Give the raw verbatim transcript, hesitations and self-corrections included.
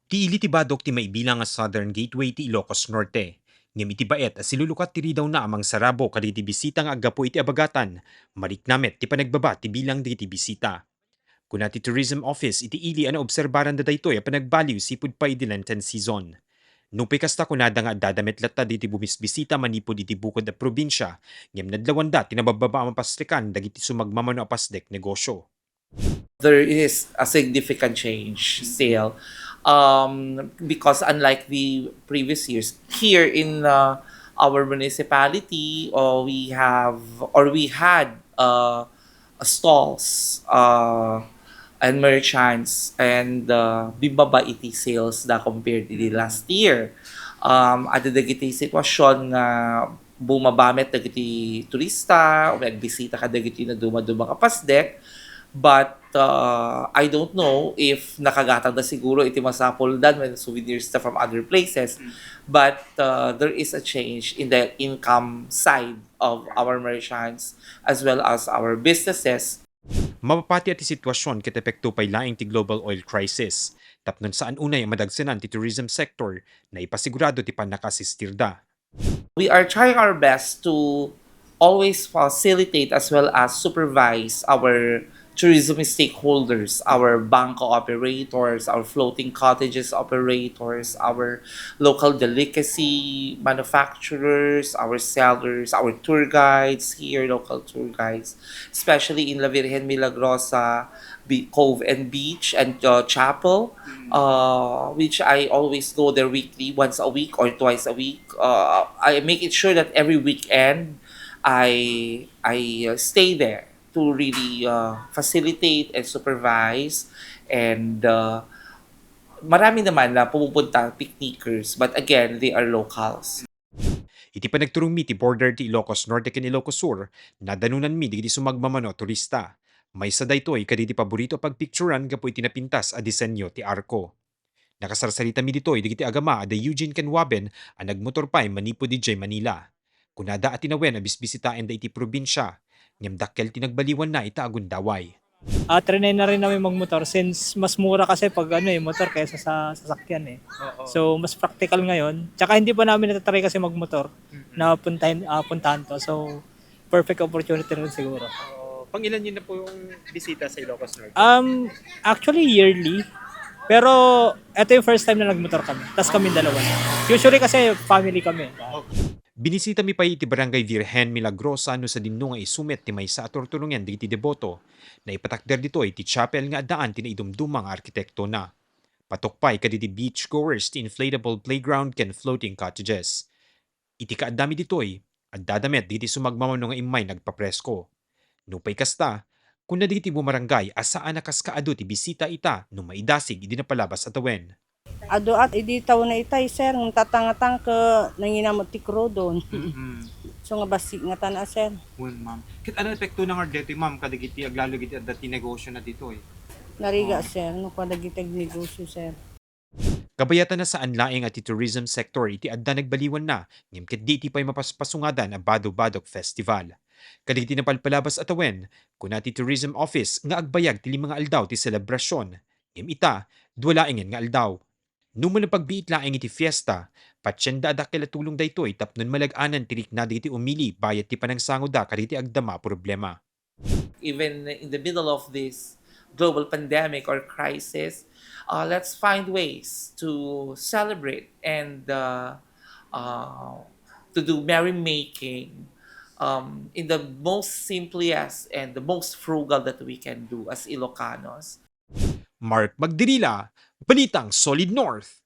Ti ili ti Badoc ti maibilang nga Southern Gateway ti Ilocos Norte. Ngem iti baet a silulukat ti ridawna a mangsarabo kadagiti bisita nga aggapu iti abagatan, marikna met ti panagbaba ti bilang dagiti bisita. Kuna ti Tourism Office iti ili a naobserbaranda daytoy a panagbaliw sipud pay idi Lenten season. Nupay kasta, kunada nga addada met latta dagiti bumisbisita manipud iti bukod a probinsia, ngem nadlawanda ti nababbaba a mapasdekan dagiti sumagmamano a pasdek negosyo. There is a significant change still. Um, because unlike the previous years, here in, uh, our municipality, uh, we have, or we had, uh, stalls, uh, and merchants, and, uh, bimbaba iti sales da compared to the last year. Um, adda dagiti sitwasyon nga bumaba met dagiti turista, o agbisita kadagiti nadumaduma nga pasdek. But, uh, I don't know if nakagatangda siguro iti masapuldan when souvenirs da from other places. Mm. But, uh, there is a change in the income side of our merchants as well as our businesses. Mapapati a ti sitwasyon ket epekto pay laeng ti global oil crisis. Tapno saan unay a madagsenan ti tourism sector, naipasigurado ti pannakaasistirda. We are trying our best to always facilitate as well as supervise our tourism stakeholders, our bangko operators, our floating cottages operators, our local delicacy manufacturers, our sellers, our tour guides here, local tour guides, especially in La Virgen Milagrosa, Be-, Cove and Beach and, uh, Chapel, uh, which I always go there weekly, once a week or twice a week. Uh, I make it sure that every weekend I I, uh, stay there to really, uh, facilitate and supervise, and, uh, marami naman na pumupunta, picnickers, but again, they are locals. Iti panagturongmi ti border ti Ilocos Norte ken Ilocos Sur, nadanonanmi dagiti sumagmamano a turista. Maysa daytoy kadagiti paborito a pagpicturan gapu iti napintas a disenyo ti arko. Nakasarsaritami ditoy dagiti agama a da Eugene ken Waben a nagmotor pay manipud idiay Manila. Kunada a tinawen a bisbisitaenda iti probinsia, ngem dakkel ti nagbaliwanna ita a gundaway. Ah, trinay na rin namin magmotor since mas mura kasi pag ano eh, motor kaysa sa sasakyan eh. Oo. So, mas practical ngayon. Tsaka hindi pa namin natatry kasi magmotor Mm-mm. na puntahin, ah, puntahan to. So, perfect opportunity rin siguro. Oo. Pangilan niyo na po yung bisita sa Ilocos Norte? Um, actually, yearly. Pero ito yung first time na nagmotor kami. Tas kami dalawa. Usually kasi family kami. Okay. Binisitami pay iti Barangay Virgen Milagrosa no sadinno nga isu met ti maysa a turturongyan dagiti deboto. Naipatakder ditoy ti chapel nga addaan ti naidumduma nga arkitektona. Patok pay kadagiti beachgoers ti inflatable playground ken floating cottages. Iti kaaddami ditoy, addada met dagiti sumagmamano nga immay nagpapresko. Nupay kasta, kuna dagiti bumarangay a saan a kaskaado ti bisita ita no maidasig idi napalabas a tawen. Adu at idi tawen na itay, sir, ngem tatanga-tanga ket nanginamot ti krudon. Mm-mm. So nga bassit ngatan a, sir. Wen, ma'am. Ket ano epekto na nga detoy, ma'am, kadagiti aglalag iti adda ti negosyo na ditoy? Narigat, Oh. sir, no kadagiti agnegosyo, sir. Kabayatan a saan laeng a ti tourism sector iti adda nagbaliwanna, ngem ket di iti pay mapaspasungadan a Bado Badoc Festival. Kadagiti napalpalabas a tawen, kuna ti Tourism Office nga agbayag ti lima nga aldaw ti selebrasyon, ngem ita, dua laengen nga aldaw. No mangpagbiit laeng iti fiesta, patienda a dakkel a tulong daytoy tapno malag-anan ti rikna dagiti umili bayat ti panangsangoda kadagiti agdama a problema. Even in the middle of this global pandemic or crisis, uh, let's find ways to celebrate and, uh, uh, to do merrymaking, um, in the most simplest and the most frugal that we can do as Ilocanos. Mark Magdirila, Balitang Solid North.